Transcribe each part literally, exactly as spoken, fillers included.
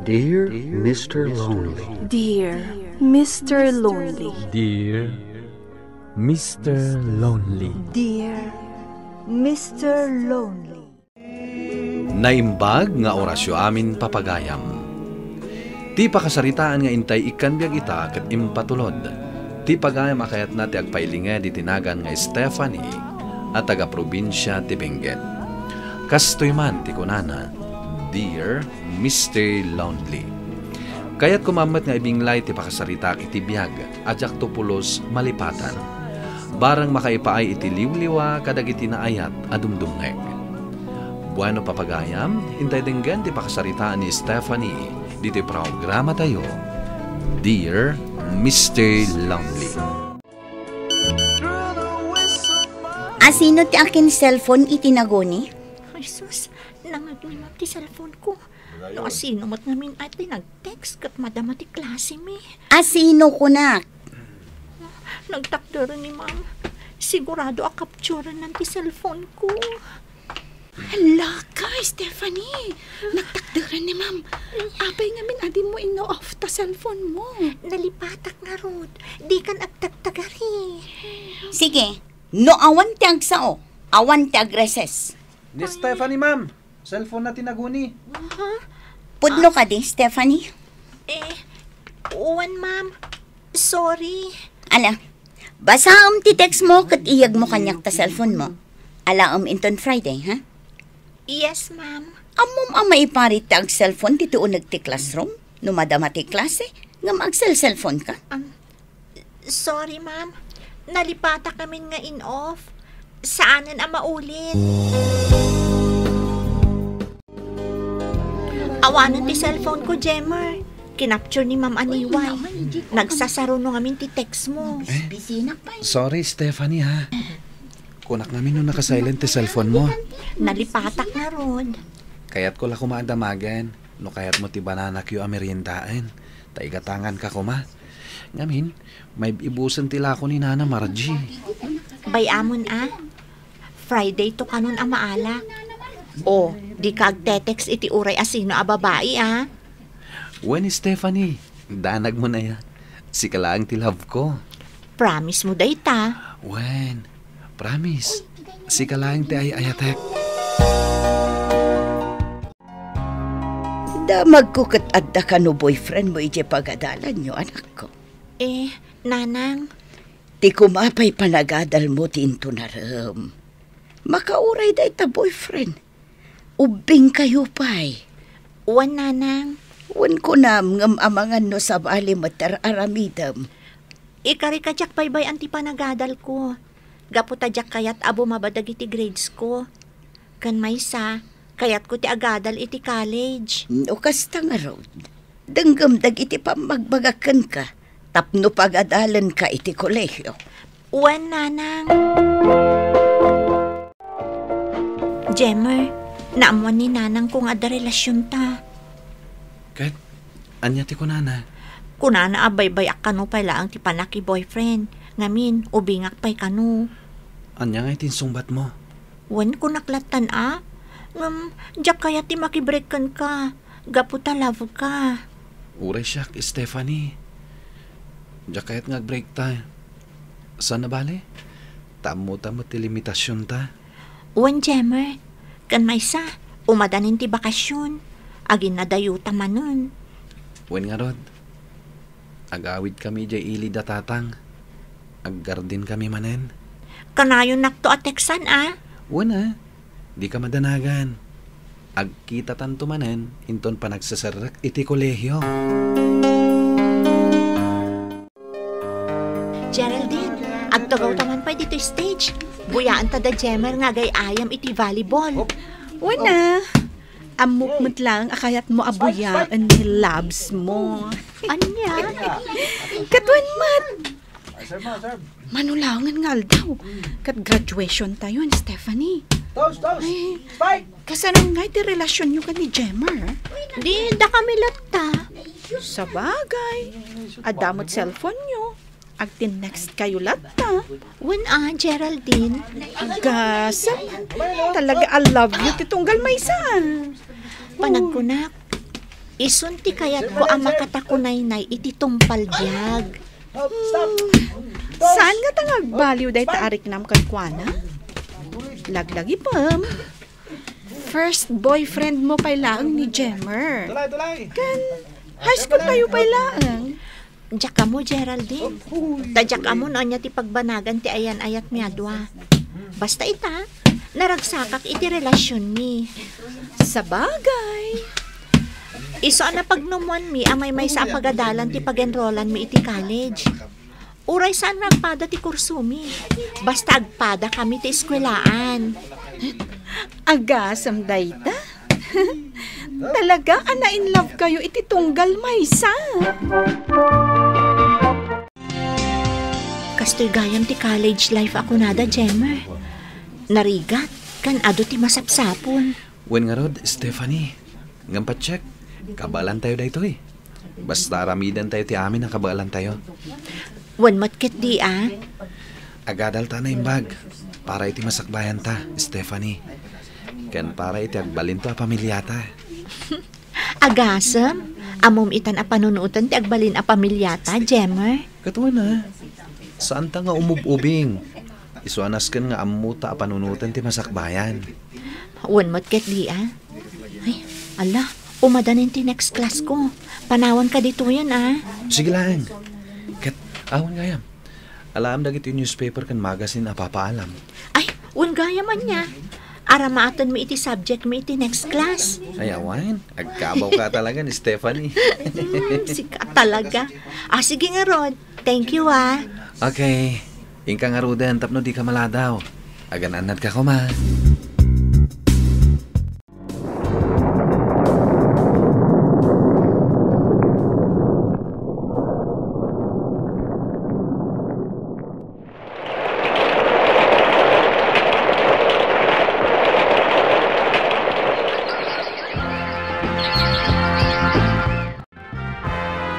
Dear Mister Lonely. Dear Mister Lonely. Dear Mister Lonely. Dear Mister Lonely. Naimbag nga orasyo amin, papagayam. Ti pakasaritaan nga intay ikkan biag ita ket impatulod. Ti pagayam a kayatna ti agpailinged iti nagan nga Stephanie a taga-probinsia ti Benguet. Kastoy man ti kunana, Dear Mister Lonely. Kayatko met nga ibinglay ti pakasaritaak iti biag a diakto pulos malipatan. Barang makaipaay iti liwliwa kadagiti naayat a dumdumngeg. Bueno, papagayam, intay denggen ti pakasaritaan ni Stephanie ditoy programatayo, Dear Mister Lonely. Asino ti akin cellphone iti naguni? Ay, sus, nangag ni Ma'am ti cellphone ko. No asino met ngamin a ti nag-text ket madama ti klase mi. Asino kunak? Nagtakder ni Ma'am. Sigurado a capture-nan ti cellphone ko. Hala ka, Stephanie! Nagtakder ni Ma'am. Apay ngamin a dimo in-off ta cellphone mo? Nalipatak ngarud. Dikan agtagtagari. Sige, no awan ti agsao, awan ti agreses. Ni Stephanie, Ma'am. Cellphone na ti naguni. Ha? Pudno kadi, Stephanie? Eh, wen, Ma'am. Sorry. Ala, basaem ti text mo ket iyegmo kaniak ta cellphone mo. Alaem inton Friday, ha? Yes, Ma'am. Ammom a maiparit ti ag-cellphone ditoy uneg ti classroom? No madama ti klase, ngem agsel-cellphone ka? Um, sorry, Ma'am. Nalipatak amin nga in-off. Saanen a maulit. Awanen ti cellphone ko, Jemer. Kinapture ni Ma'am Aniway. Nagsasaruno ngamin ti text mo. Eh? Sorry, Stephanie, ha. Kunak ngamin no naka-silent ti cellphone mo. Nalipatak ngarud. Kayatko la koma a damagen no kayatmo ti bananakyo a meriendaen, ta igatanganka koma. Ngamin, maibusen ti lako ni Nana Margie. Bay-amon a, Friday to kanon a maala. O, dika agte-text iti uray asino a babai a. Wen, Stephanie, danagmo aya. Sika laeng ti love ko. Promise mo dayta? Wen, promise. Sika laeng ti ay-ayatek. Damagko ket adda kano boyfriend mo idiay pagadalanyo, anakko. Eh, Nanang? Ti koma pay panagadalmo ti intunarem. Makauray dayta boyfriend. Ubbingkayo pay. Wen, Nanang. Wen kunam, ngem amangan no sabali met ti ar-aramidem. Ikarika diak baybay-an ti panagadalko. Gapu ta diak kayat a bumaba dagiti grades ko. Ken maysa, kayatko ti agadal iti college. No kasta ngarud, denggem dagiti pammagbagak kenka tapno pagadalenka iti kolehio. Wen, Nanang. Jemer, naammoan ni Nanangko nga adda relasionta. Ket, ania ti kunana? Kunana a baybay-ak kano pay laeng ti panak-i-boyfriend. Ngamin, ubingak pay kano. Ania ngay ti insungbatmo? Wen, kunak lattan a. Ngem, diak kayat ti makibreak kenka. Gapu ta love ka. Uray siak, Stephanie. Diak kayat nga agbreakta. Saan a bale? Ta ammota met ti limitasionta. Wen, Jemer. Ken maysa, umadanin ti bakasion. Aginnadayota manen. Wen ngarud. Agawidkami idiay ili da Tatang. Aggardenkami manen. Kanayonnakto a teksan a? Wen a. Dika madanagan. Agkitatanto manen inton panagseserrek iti kolehio. Geraldine, agtugawta man pay ditoy stage. Buyaenta da Jemer nga agay-ayam iti volleyball. Wen a. Ammok met laeng a kayatmo a buyaen ni loves mo. Ania? Ket wen met. Mano laengen nga aldaw. Ket graduation tayo ni Stephanie. Toast, toast. Ay, spike! Kasano ngay ti relasionyo ken ni Jemer? Di, dakami latta. Sabagay. Adda met cellphonenyo. Agtinnextkayo latta. Wen a, Geraldine. Agasem. Talaga a love you ti tunggal maysa. Panagkunak. Isun ti kayatko a makatakunaynay iti tungpal biag. Hmm, saan nga ta nga agbaliw dayta a riknam kenkuana? Laglagipem. First boyfriend mo pay laeng ni Jemer. Tulay, tulay. Ken high school tayo pay laeng. Diak ammo, Geraldine. Ta diak ammo no ania ti pagbanagan ti ayan-ayatmi a dua. Basta ita, naragsakak iti relasionmi. Sabagay. Isu a napagnumoanmi a maymaysa a pagadalan ti pag-enrollanmi iti college. Uray saan nga agpada ti kursomi. Basta agpadakami ti eskuelaan. Agasem dayta. Talaga a na-in love kayo iti tunggal maysa. Kastoy gayam ti college life a kunada, Jemer. Narigat, ken adu ti masapsapul. Wen ngarud, Stephanie, ngem patiek, kabaelantayo daytoy. Basta aramidentayo ti amin a kabaelantayo. Wen met ketdi a. Agadalta a naimbag para iti masakbayanta, Stephanie. Ken para iti agbalinto a pamiliata. Agasem, ammom itan a panunoten ti agbalin a pamiliata, Jemer? Ket wen a, saanta nga umub-ubing. Isu a nasken nga ammota a panunoten ti masakbayan. Wen met ketdi a. Ay, ala, umadanin ti next class ko. Panawanka ditoyen a. Sige laeng. Ket, awan gayam. Alaem dagiti newspaper ken magazine a papaalam. Ay, wen gayam ania. Aramaatenmi iti subjectmi iti next class. Ay, awan. Agkabawka talaga ni Stephanie. Hmm, sika talaga. Ah, sige ngarud. Thank you, ah. Okay. Inka ngaruden tapno dika maladaw. Agan-annadka koma.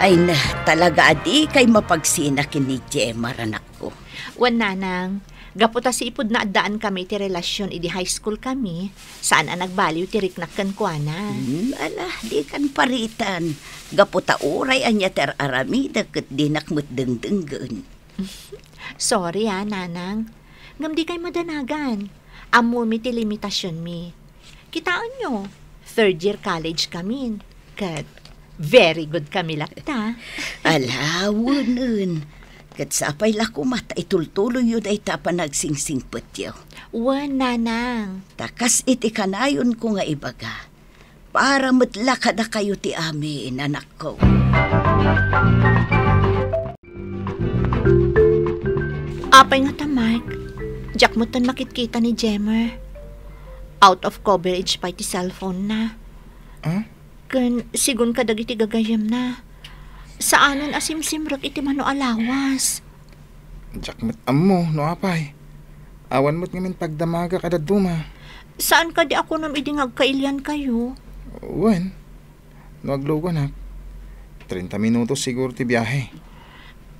Ay na, talaga a dikay mapagsina ken ni Jemer, anakko. Wen, nanang, gapu ta sipud naaddaankami iti relasion idi high school kami, saan a nagbaliw ti riknak kenkuana. Hmm, ala, dikan paritan. Gapu ta uray ania ti ar-aramidek ket dinak met dengdenggen. Sorry, ah, nanang. Ngem dikay madanagan. Ammomi ti limitasionmi. Kitaenyo, third year college kamin. Ket very good kami latta. Ala, wenen. Ket sapay la koma ta itultuloyyo dayta a panagsingsingpetyo. Wen, nanang. Ta kas iti kanayonko nga ibaga, para met la kadakayo ti amin, anakko. Apay ngata, Mark? Diak metten makitkita ni Jemer. Out of coverage pay ti cellphone-na. Ah? Ken sigun kadagiti gagayyemna, saanen a simsimrek iti mano a lawas. Diak met ammo no apay. Awan met ngamin pagdamagak a dadduma. Saan kadi a kunam idi nga agkailiankayo? Wen, no agluganak, treinta minutos siguro ti biahe.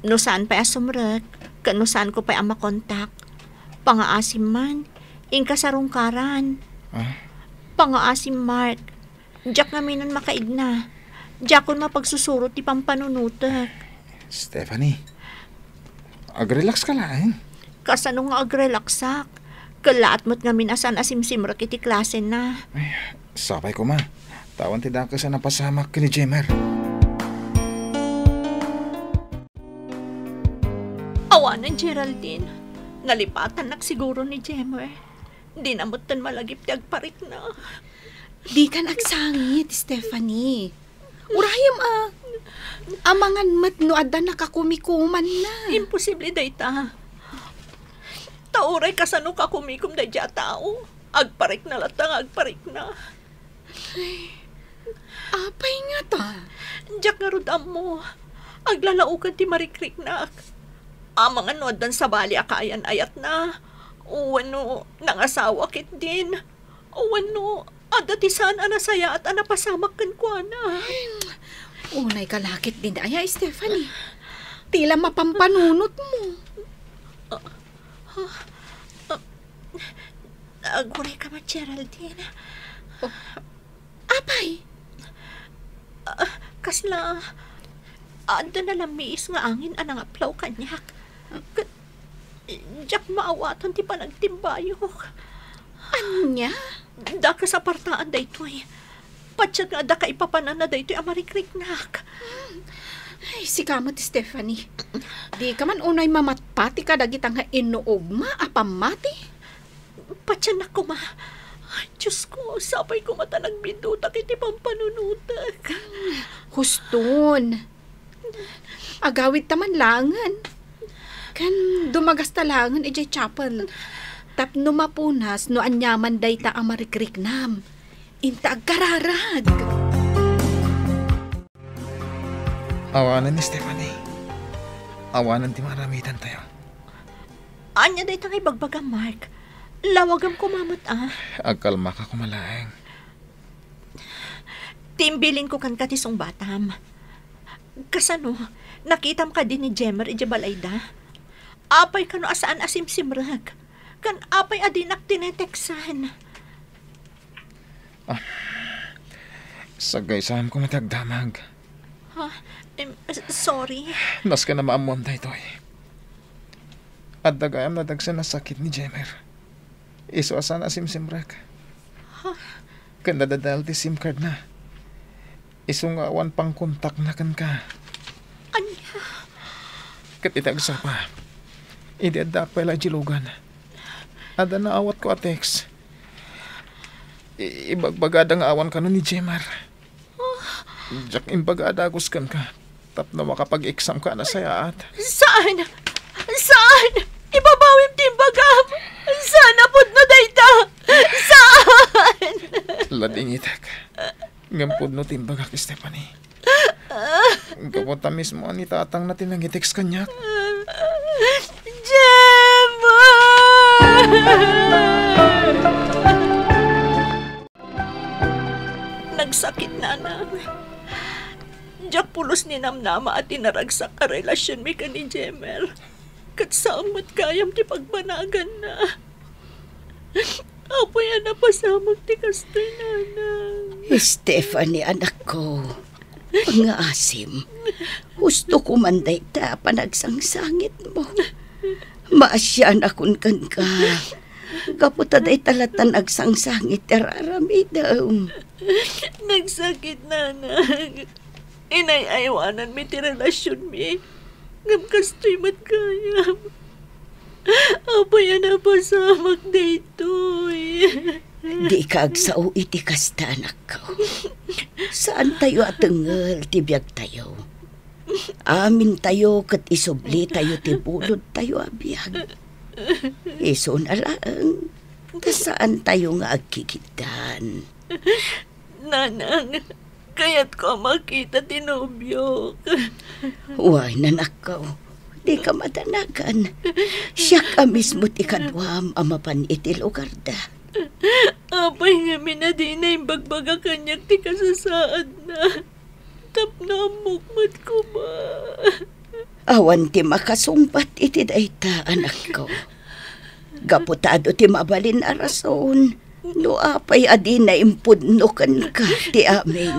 No saan pay a sumrek, ken no saanko pay a makontak, pangaasim man, inka sarungkaran. Ah? Pangaasim, Mark. Diak ngaminen makaigna. Diakon mapagsusurot ti pampanunotek. Stephanie, agrelax ka laeng. Kasano nga agrelaxak? Kellaat met ngamin a saan a simsimrek iti klasena. Ay, sapay koma. Ta awan ti dakes a napasamak ken ni Jemer. Awanen, Geraldine. Nalipatannak siguro ni Jemer. Dina metten malagip ti agparikna. Dikan agsangit, Stephanie. Urayem a. Amangan met no adda nakakumikumanna. Imposible dayta. Ta uray kasano kakumikom daydiay a tao, agparikna latta nga agparikna. Ay, apay ngata? Diak ngarud ammo. Aglalaokan ti marikriknak. Amangan no addan sabali a kaayan-ayatna. Wenno nangasawa ketdin. Wenno adda ti saan a nasayaat a napasamak kenkuana. Ay, unay ka la ketdin aya, Stephanie. Ti la mapampanunotmo. Ah, ah, ah, aguray ka man, Geraldine. Oh. Apay? Sla, adda nalammiis nga angin a nangaplaw kaniak. Ket diak maawatan ti panagtimbayok. Ania? Dakes a partaan daytoy. Patien nga adda kaipapananna daytoy a marikriknak. Ay, sika met, Stephanie. Dika man unay mamatpati kadagita nga inuugma a pammati? Patiennak koma. Ay, Diyos ko, sapay koma ta nagbiddutak iti pampanunotek. Huston. Agawidta man laengen. Ken dumagasta laengen idiay chapel. Tapno mapunas no aniaman dayta a marikriknam. Inta agkararag. Awanen ni Stephanie. Awanen ti maaramidantayo. Ania dayta nga ibagbagam, Mark? Lawagem koma met, a. Agkalmaka koma laeng. Ti imbilinko kenka ti sungbatam. Kasano? Nakitam kadi ni Jemer idiay balayda? Apay kano a saan a simsimrek? Ken apay a dinak tineteksan? Ah, saggaysam koma ti agdamag. Ha? Em, s-, sorry. Nasken a maammoam daytoy. Adda gayam nadagsen a sakit ni Jemer. Isu a saan a simsimrek. Ha? Ken nadadael ti SIM card na. Isu nga awan pangkontakna kenka. Ania? Ket iti agsapa, idi addaak pay la idiay lugan, adda naawatko a text. I-, ibagbagada nga awan kano ni Jemer. Diak imbaga a dagus kenka tapno makapag-examka a nasayaat. Saan! Saan! Ibabawim ti imbagam! Saan a pudno dayta! Saan! Ladingitek. Ngem pudno ti imbagak, Stephanie. Gapu ta mismo a ni tatangna ti nangitext kaniak. Jemer! Nagsakit, nanang. Diak pulos ninamnama a tinaragsak a relasionmi ken ni Jemer. Ket saan met gayam ti pagbanaganna. Apay a napasamak ti kastoy, nanang? Stephanie, anakko, pangngaasim. Hustoko man dayta a panagsangsangitmo. Maasianakon kenka. Gapu ta dayta latta nagsangsangit ti ar-aramidem. Nagsakit, nanang. Inay-aywananmi ti relasionmi. Ngem kastoy met gayam. Apay a napasamak daytoy? Dika agsao iti kasta, anakko. Saantayo a tengngel ti biagtayo. Amintayo ket isublitayo ti bulodtayo a biag. Isuna laeng, ta saantayo nga agkikittan. Nanang, kayatko a makita ti nobiok. Wen, anakko, dika madanagan. Siak a mismo ti kaduam a mapan iti lugarda. Apay ngamin a dina imbagbaga kaniak ti kasasaadna? Tapno ammok met koma. Awan ti makasungbat iti dayta, anakko. Gapu ta adu ti mabalin a rason no apay a dina impudno kenka ti amin.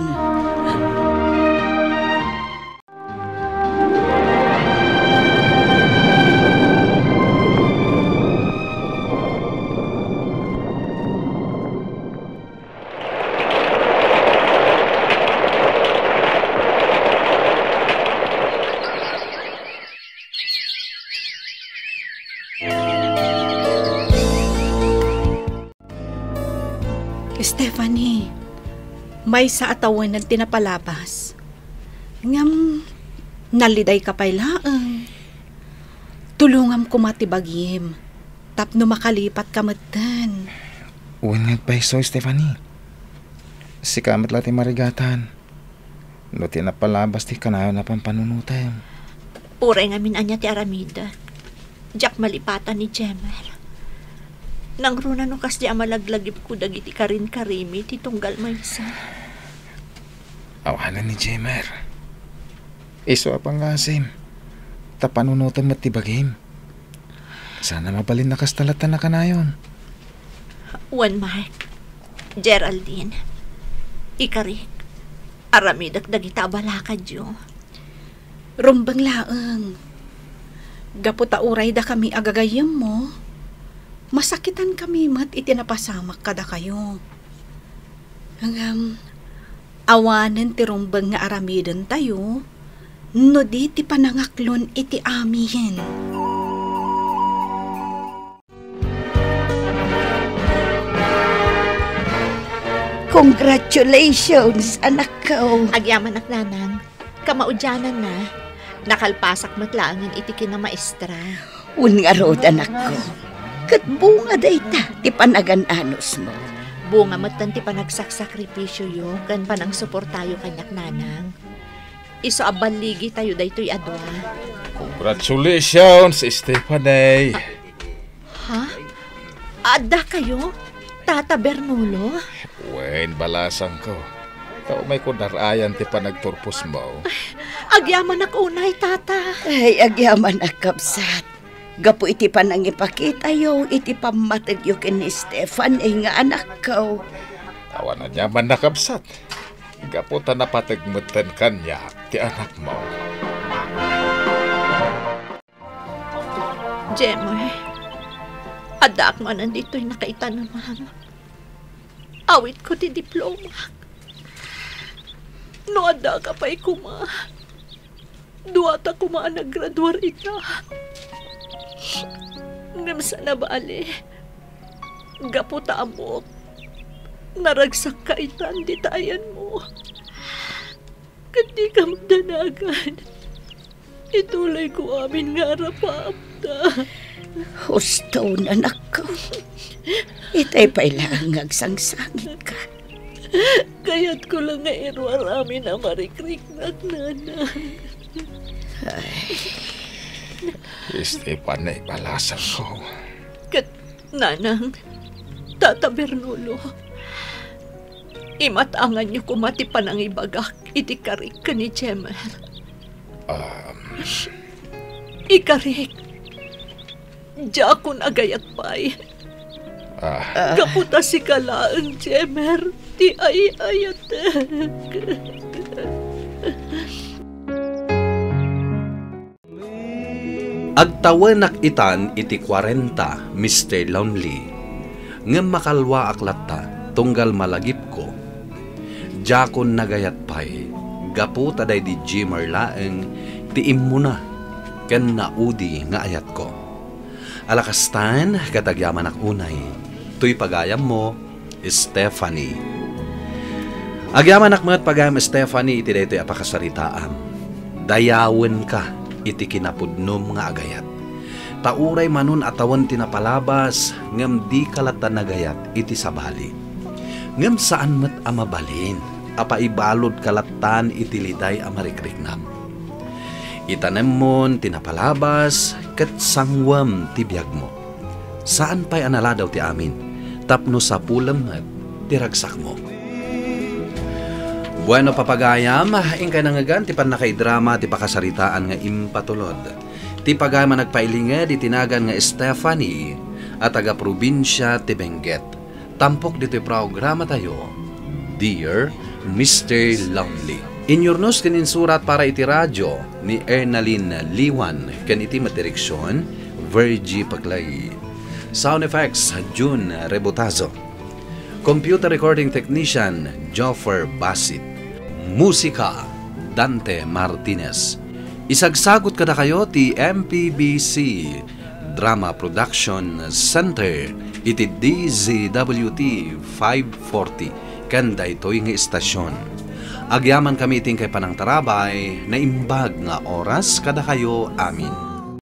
Stephanie, maysa a tawengen ti napalabas. Ngem, nalliday ka pay laeng. Tulongam koma ti bagim, tapno makalipat ka metten. Wen nga agpayso, Stephanie. Sika met la ti marigatan no ti napalabas ti kanayon a pampanunotem. Uray ngamin ania ti aramidek, diak malipatan ni Jemer. Nangruna no kasdi a malaglagipko dagiti karinkarimi ti tunggal maysa. Awanen ni Jemer. Isu a pangngasim, ta panunotem met ti bagim. Sana mabalin a kasta latta a kanayon. Wen, Mark, Geraldine, ikarik, aramidek dagita a balakadyo. Rumbeng laeng. Gapu ta uray dakami a gagayyemmo, masakitankami met iti napasamak kadakayo. Ngem, awanen ti rumbeng nga aramidentayo, no di ti panangaklon iti amin. Congratulations, anakko. Agyamanak, nanang. Kamaudiananna, nakalpasak met laengen iti kinamaestra. Wen ngarud, anakko. Ket bunga dayta ti panagan-anusmo. Bunga metten ti panagsaksakripisioyo ken panangsuportayo kaniak, nanang. Isu a balligitayo daytoy a dua. Congratulations, Stephanie. Ha? Adda kayo, Tata Bernulo? Wen, balasangko. Ta umayko dar-ayan ti panagturposmo. Agyamanak unay, Tata. Ay, agyamanak, kabsat. Gapu iti panangipakitayo iti pammategyo ken ni Stephanie nga anakko. Awan aniamanna, kabsat. Gapu ta napateg metten kaniak ti anakmo. Jemer, addaak manen ditoy nakaitanemam. Awitko ti diplomak. No addaka pay koma, duata koma a naggraduar ita. Ngem saan a bale, gapu ta ammok, naragsakka itan dita ayanmo. Ket dika magdanagan. Ituloyko amin nga arapapta. Huston, anakko. Itay pay laeng nga agsangsangitka. Kayatko la nga iruar amin a marikriknak, nanang. Ay. Stephanie, balasangko. Ket, nanang, Tata Bernulo, imat-anganyo koma ti panangibagak iti karik ken ni Jemer. Um. Ikarik, diakon agayat pay. Ah. Gapu ta sika laeng, Jemer, ti ay-ayatek. Agtawenak itan iti kuarenta, Mister Lonely, ngem makalluaak latta tunggal malagipko. Diakon nagayat pay, gapu ta daydi Jemer laeng ti immuna ken naudi nga ayatko. Ala kastan, ket agyamanak unay, toy pagayammo, Stephanie. Agyamanak met, pagayam Stephanie, iti daytoy a pakasaritaam. Dayawenka iti kinapudnom nga agayat. Ta uray manon a tawen ti napalabas, ngem dika latta nagayat iti sabali. Ngem saan met a mabalin a paibaludka lattan iti liday a marikriknam. Itanemmon ti napalabas ket sanguem ti biagmo. Saan pay a naladaw ti amin, tapno sapulem met ti ragsakmo. Bueno, papagayam, inkay nangngegan ti pannakaidrama ti pakasaritaan nga impatulod ti pagayam a nagpailinged iti nagan nga Stephanie a taga-probinsia ti Benguet. Tampok ditoy programatayo, Dear Mister Lonely. Inyurnos ken insurat para iti radio ni Ernalyn Liwan ken iti met direksion, Virgie Paclay. Sound effects, Jun Rebotazo. Computer recording technician, Joffer Basit. Musika, Dante Martinez. Isagsagot kadakayo ti M P B C Drama Production Center iti D Z W T five forty ken daytoy nga istasion. Agyamankami iti inkay panangtarabay, naimbag nga oras kadakayo amin.